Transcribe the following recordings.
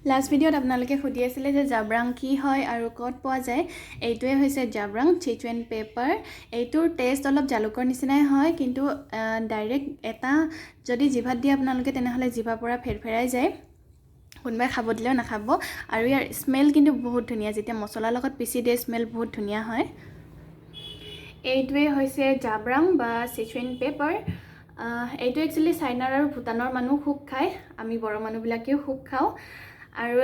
Last ভিডিঅ'ত আপোনালোকে সুধি আছিলে যে জাবৰাং কি হয় আৰু ক'ত পোৱা যায়। এইটোৱে হৈছে জাবৰাং, চিচুৱেন পেপাৰ। এইটোৰ টেষ্ট অলপ জালুকৰ নিচিনাই হয়, কিন্তু ডাইৰেক্ট এটা যদি জিভাত দিয়ে আপোনালোকে তেনেহ'লে জিভাৰ পৰা ফেৰফেৰাই যায়, কোনোবাই খাব দিলেও নাখাব। আৰু ইয়াৰ স্মেল কিন্তু বহুত ধুনীয়া, যেতিয়া মছলাৰ লগত পিচি দিয়ে স্মেল বহুত ধুনীয়া হয়। এইটোৱে হৈছে জাবৰাং বা চিচুৱেন পেপাৰ। এইটো একচুৱেলি চাইনাৰ আৰু ভূটানৰ মানুহ খুব খায়, আমি বড়ো মানুহবিলাকেও খুব খাওঁ। আৰু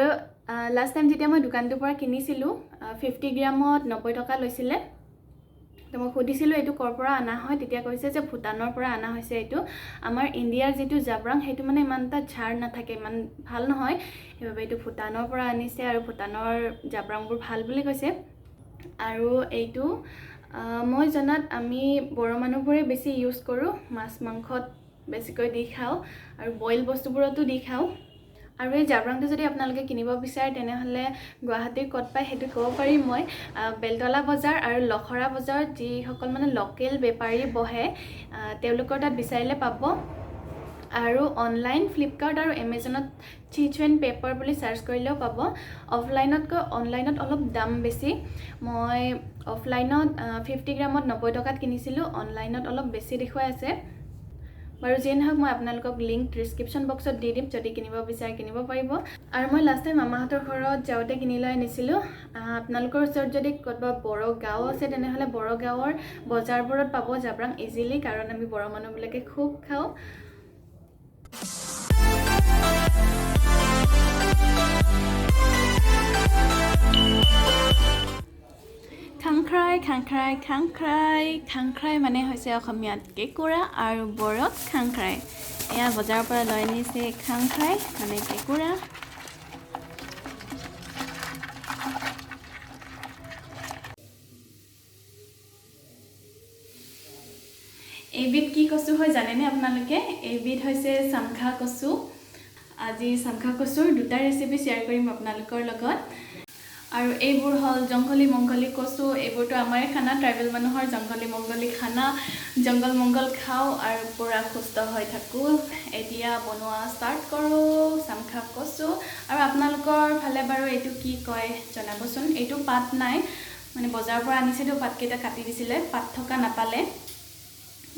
লাষ্ট টাইম যেতিয়া মই দোকানটোৰ পৰা কিনিছিলোঁ 50 গ্ৰামত 90 টকা লৈছিলে। তো মই সুধিছিলোঁ এইটো ক'ৰ পৰা অনা হয়, তেতিয়া কৈছে যে ভূটানৰ পৰা অনা হৈছে। এইটো আমাৰ ইণ্ডিয়াৰ যিটো জাবৰাং সেইটো মানে ইমান এটা ঝাৰ নাথাকে, ইমান ভাল নহয়, সেইবাবে এইটো ভূটানৰ পৰা আনিছে আৰু ভূটানৰ জাবৰাংবোৰ ভাল বুলি কৈছে। আৰু এইটো মই জনাত আমি বড়ো মানুহবোৰে বেছি ইউজ কৰোঁ, মাছ মাংসত বেছিকৈ দি খাওঁ আৰু বইল বস্তুবোৰতো দি খাওঁ। আৰু এই জাবৰাংটো যদি আপোনালোকে কিনিব বিচাৰে তেনেহ'লে গুৱাহাটীৰ ক'ত পায় সেইটো ক'ব পাৰিম মই। বেলতলা বজাৰ আৰু লখৰা বজাৰত যিসকল মানে লোকেল বেপাৰী বহে তেওঁলোকৰ তাত বিচাৰিলে পাব। আৰু অনলাইন ফ্লিপকাৰ্ট আৰু এমেজনত চিচুৱেন পেপাৰ বুলি চাৰ্চ কৰিলেও পাব। অফলাইনতকৈ অনলাইনত অলপ দাম বেছি। মই অফলাইনত 50 গ্ৰামত 90 টকাত কিনিছিলোঁ, অনলাইনত অলপ বেছি দেখুৱাই আছে। বাৰু যিয়ে নহওক, মই আপোনালোকক লিংক ডিছক্ৰিপশ্যন বক্সত দি দিম, যদি কিনিব বিচাৰে কিনিব পাৰিব। আৰু মই লাষ্ট টাইম মামাহঁতৰ ঘৰত যাওঁতে কিনি লৈ আনিছিলোঁ। আপোনালোকৰ ওচৰত যদি ক'ৰবাত বড়ো গাঁও আছে তেনেহ'লে বড়ো গাঁৱৰ বজাৰবোৰত পাব জাবৰাং ইজিলি, কাৰণ আমি বড়ো মানুহবিলাকে খুব খাওঁ। খাংখ্ৰাই খাংখ্ৰাই খাংখ্ৰাই খাংখ্ৰাই মানে হৈছে অসমীয়াত কেঁকোৰা আৰু বড়োত খাংখ্ৰাই। এয়া বজাৰৰ পৰা লৈ আনিছে খাংখ্ৰাই মানে কেঁকোৰা। এইবিধ কি কচু হয় জানেনে আপোনালোকে? এইবিধ হৈছে চামখা কচু। আজি চামখা কচুৰ দুটা ৰেচিপি শ্বেয়াৰ কৰিম আপোনালোকৰ লগত। আৰু এইবোৰ হ'ল জংঘলী মংগলী কচু। এইবোৰতো আমাৰে খানা, ট্ৰাইবেল মানুহৰ জংঘলী মংগলী খানা। জংঘল মংগল খাওঁ আৰু পূৰা সুস্থ হৈ থাকোঁ। এতিয়া বনোৱা ষ্টাৰ্ট কৰোঁ চামখা কচু। আৰু আপোনালোকৰ ফালে বাৰু এইটো কি কয় জনাবচোন। এইটো পাত নাই, মানে বজাৰৰ পৰা আনিছিলোঁ, পাতকেইটা কাটি দিছিলে, পাত থকা নাপালে।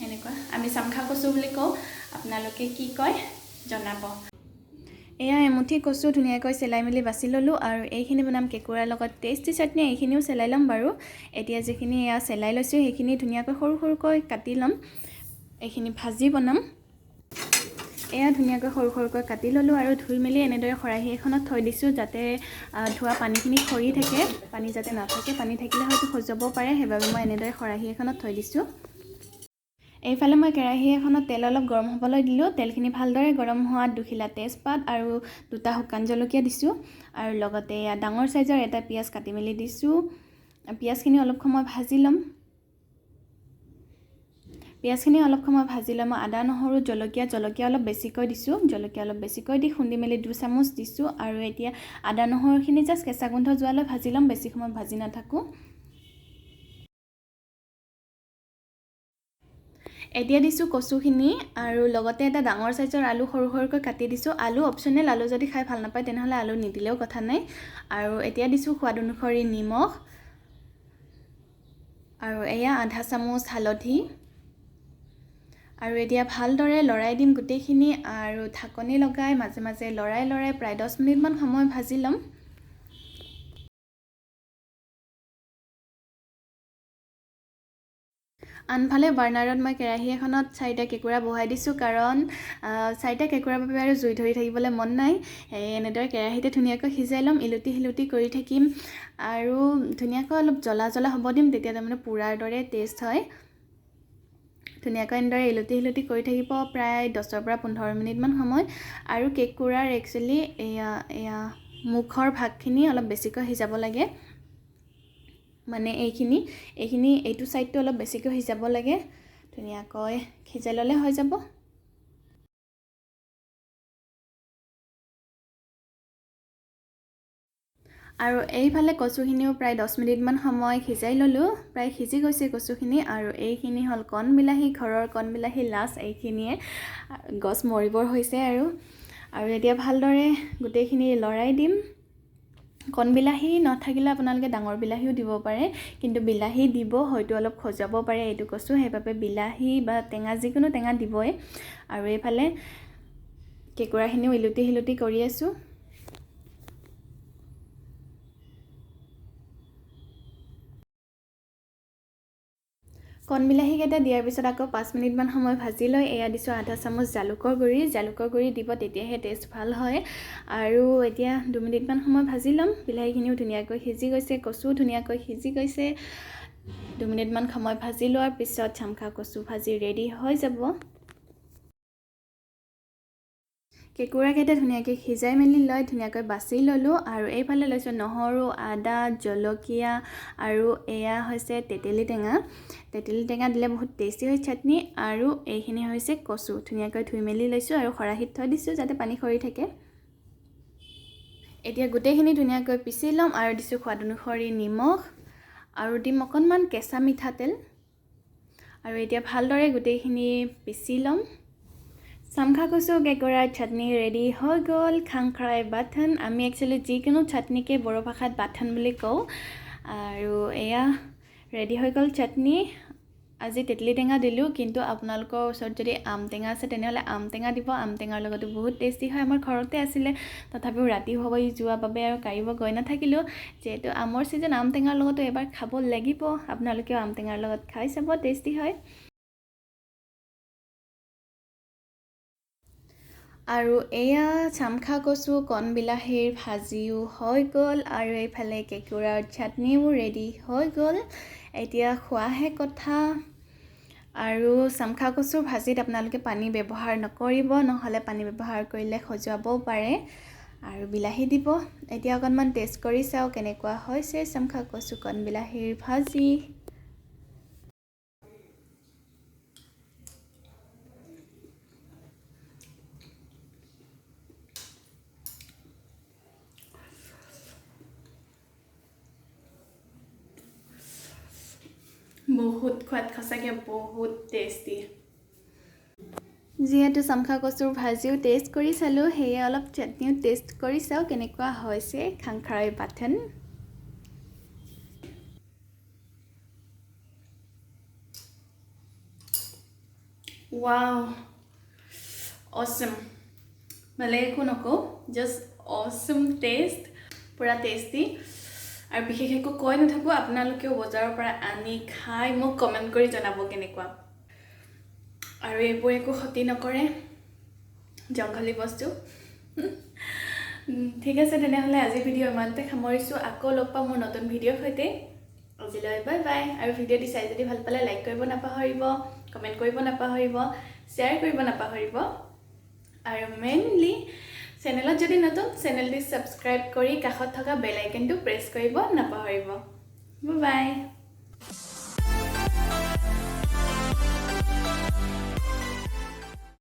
এনেকুৱা আমি চামখা কচু বুলি কওঁ, আপোনালোকে কি কয় জনাব। এয়া এমুঠি কচু ধুনীয়াকৈ চেলাই মেলি বাছি ল'লোঁ। আৰু এইখিনি বনাম কেঁকোৰাৰ লগত টেষ্টি চাটনি, এইখিনিও চেলাই ল'ম বাৰু। এতিয়া যিখিনি এয়া চেলাই লৈছোঁ সেইখিনি ধুনীয়াকৈ সৰু সৰুকৈ কাটি ল'ম, এইখিনি ভাজি বনাম। এয়া ধুনীয়াকৈ সৰু সৰুকৈ কাটি ল'লোঁ আৰু ধুই মেলি এনেদৰে খৰাহী এখনত থৈ দিছোঁ, যাতে ধোৱা পানীখিনি খৰি থাকে, পানী যাতে নাথাকে। পানী থাকিলে হয়তো খজুৱাব পাৰে, সেইবাবে মই এনেদৰে খৰাহী এখনত থৈ দিছোঁ। এইফালে মই কেৰাহী এখনত তেল অলপ গৰম হ'বলৈ দিলোঁ। তেলখিনি ভালদৰে গৰম হোৱাত দুখিলা তেজপাত আৰু দুটা শুকান জলকীয়া দিছোঁ। আৰু লগতে এয়া ডাঙৰ চাইজৰ এটা পিঁয়াজ কাটি মেলি দিছোঁ। পিঁয়াজখিনি অলপ সময় ভাজি ল'ম। পিঁয়াজখিনি অলপ সময় ভাজি লৈ মই আদা নহৰু জলকীয়া, জলকীয়া অলপ বেছিকৈ দিছোঁ, জলকীয়া অলপ বেছিকৈ দি খুন্দি মেলি 2 চামুচ দিছোঁ। আৰু এতিয়া আদা নহৰুখিনি জাষ্ট কেঁচা গোন্ধ যোৱালৈ ভাজি ল'ম, বেছি সময় ভাজি নাথাকোঁ। এতিয়া দিছোঁ কচুখিনি আৰু লগতে এটা ডাঙৰ চাইজৰ আলু সৰু সৰুকৈ কাটি দিছোঁ। আলু অপশ্যনেল, আলু যদি খাই ভাল নাপায় তেনেহ'লে আলু নিদিলেও কথা নাই। আৰু এতিয়া দিছোঁ সোৱাদ অনুসৰি নিমখ আৰু এয়া আধা চামুচ হালধি। আৰু এতিয়া ভালদৰে লৰাই দিম গোটেইখিনি আৰু ঢাকনি লগাই মাজে মাজে লৰাই লৰাই প্ৰায় 10 মিনিটমান সময় ভাজি ল'ম। আনফালে বাৰ্ণাৰত মই কেৰাহী এখনত 4টা কেঁকোৰা বহাই দিছোঁ, কাৰণ 4টা কেঁকোৰাৰ বাবে আৰু জুই ধৰি থাকিবলৈ মন নাই। এনেদৰে কেৰাহীতে ধুনীয়াকৈ সিজাই ল'ম, ইলুটি সিলুটি কৰি থাকিম আৰু ধুনীয়াকৈ অলপ জ্বলা জ্বলা হ'ব দিম, তেতিয়া তাৰমানে পোৰাৰ দৰে টেষ্ট হয়। ধুনীয়াকৈ এনেদৰে ইলুটি সিলুটি কৰি থাকিব প্ৰায় 10ৰ পৰা 15 মিনিটমান সময়। আৰু কেঁকোৰাৰ একচুৱেলি এয়া এয়া মুখৰ ভাগখিনি অলপ বেছিকৈ সিজাব লাগে, মানে এইখিনি এইটো ছাইডটো অলপ বেছিকৈ সিজাব লাগে। ধুনীয়াকৈ সিজাই ল'লে হৈ যাব। আৰু এইফালে কচুখিনিও প্ৰায় 10 মিনিটমান সময় সিজাই ল'লোঁ, প্ৰায় সিজি গৈছে কচুখিনি। আৰু এইখিনি হ'ল কণ বিলাহী, ঘৰৰ কণ বিলাহী লাষ্ট এইখিনিয়ে, গছ মৰিবৰ হৈছে আৰু। আৰু এতিয়া ভালদৰে গোটেইখিনি লৰাই দিম। কণ বিলাহী নাথাকিলে আপোনালোকে ডাঙৰ বিলাহীও দিব পাৰে, কিন্তু বিলাহী দিব হয়তো অলপ খজুৱাব পাৰে এইটো কচু, সেইবাবে বিলাহী বা টেঙা যিকোনো টেঙা দিবই। আৰু এইফালে কেঁকুৰাখিনিও ইলুটি সিলুটি কৰি আছোঁ। কণ বিলাহীকেইটা দিয়াৰ পিছত আকৌ 5 মিনিটমান সময় ভাজি লৈ এয়া দিছোঁ আধা চামুচ জালুকৰ গুড়ি। জালুকৰ গুড়ি দিব, তেতিয়াহে টেষ্ট ভাল হয়। আৰু এতিয়া 2 মিনিটমান সময় ভাজি ল'ম। বিলাহীখিনিও ধুনীয়াকৈ সিজি গৈছে, কচুও ধুনীয়াকৈ সিজি গৈছে। 2 মিনিটমান সময় ভাজি লোৱাৰ পিছত চামখা কচু ভাজি ৰেডি হৈ যাব। কেঁকুৰাকেইটা ধুনীয়াকৈ সিজাই মেলি লৈ ধুনীয়াকৈ বাছি ল'লোঁ। আৰু এইফালে লৈছোঁ নহৰু, আদা, জলকীয়া আৰু এয়া হৈছে তেতেলী টেঙা। তেতেলী টেঙা দিলে বহুত টেষ্টি হয় চাটনি। আৰু এইখিনি হৈছে কচু, ধুনীয়াকৈ ধুই মেলি লৈছোঁ আৰু খৰাহীত থৈ দিছোঁ যাতে পানী সৰি থাকে। এতিয়া গোটেইখিনি ধুনীয়াকৈ পিচি ল'ম। আৰু দিছোঁ সোৱাদ অনুসৰি নিমখ আৰু দিম অকণমান কেঁচা মিঠাতেল। আৰু এতিয়া ভালদৰে গোটেইখিনি পিচি ল'ম। চামখা কচু কেঁকুৰাৰ চাটনি ৰেডি হৈ গ'ল। খাংখৰাই বাথন, আমি একচুৱেলি যিকোনো চাটনিকে বড়ো ভাষাত বাথন বুলি কওঁ। আৰু এয়া ৰেডি হৈ গ'ল চাটনি। আজি তেতেলী টেঙা দিলোঁ, কিন্তু আপোনালোকৰ ওচৰত যদি আম টেঙা আছে তেনেহ'লে আম টেঙা দিব। আম টেঙাৰ লগতো বহুত টেষ্টি হয়। আমাৰ ঘৰতে আছিলে, তথাপিও ৰাতি হৈ যোৱাৰ বাবে আৰু কাঢ়িব গৈ নাথাকিলোঁ। যিহেতু আমৰ ছিজন, আম টেঙাৰ লগতো এবাৰ খাব লাগিব। আপোনালোকেও আম টেঙাৰ লগত খাই চাব, টেষ্টি হয়। আৰু এয়া চামখা কচু কণ বিলাহীৰ ভাজিও হৈ গ'ল। আৰু এইফালে কেঁকুৰাৰ চাটনিও ৰেডি হৈ গ'ল। এতিয়া খোৱাহে কথা। আৰু চামখা কচুৰ ভাজিত আপোনালোকে পানী ব্যৱহাৰ নকৰিব, নহ'লে পানী ব্যৱহাৰ কৰিলে খজুৱাবও পাৰে। আৰু বিলাহী দিব। এতিয়া অকণমান টেষ্ট কৰি চাওঁ কেনেকুৱা হৈছে চামখা কচু কণ বিলাহীৰ ভাজি। বহুত সোৱাদ, সঁচাকৈ বহুত টেষ্টি। যিহেতু চামখা কচুৰ ভাজিও টেষ্ট কৰি চালোঁ, সেয়ে অলপ চাটনিও টেষ্ট কৰি চাওঁ কেনেকুৱা হৈছে খাংখাৰাই বাথন। ৱাও, অচম, বেলেগ একো নকওঁ, জাষ্ট অচম টেষ্ট, পূৰা টেষ্টি। আৰু বিশেষ একো কৈ নাথাকোঁ, আপোনালোকেও বজাৰৰ পৰা আনি খাই মোক কমেণ্ট কৰি জনাব কেনেকুৱা। আৰু এইবোৰ একো ক্ষতি নকৰে, জংঘলী বস্তু। ঠিক আছে, তেনেহ'লে আজিৰ ভিডিঅ' ইমানতে সামৰিছোঁ। আকৌ লগ পাম মোৰ নতুন ভিডিঅ'ৰ সৈতে। আজিলৈ বাই বাই। আৰু ভিডিঅ'টি চাই যদি ভাল পালে লাইক কৰিব নাপাহৰিব, কমেণ্ট কৰিব নাপাহৰিব, শ্বেয়াৰ কৰিব নাপাহৰিব। আৰু মেইনলি চেনেলত যদি নতুন, চেনেলটি ছাবস্ক্ৰাইব কৰি কাষত থকা বেল আইকনটো প্ৰেছ কৰিব নাপাহৰিব। Bye bye.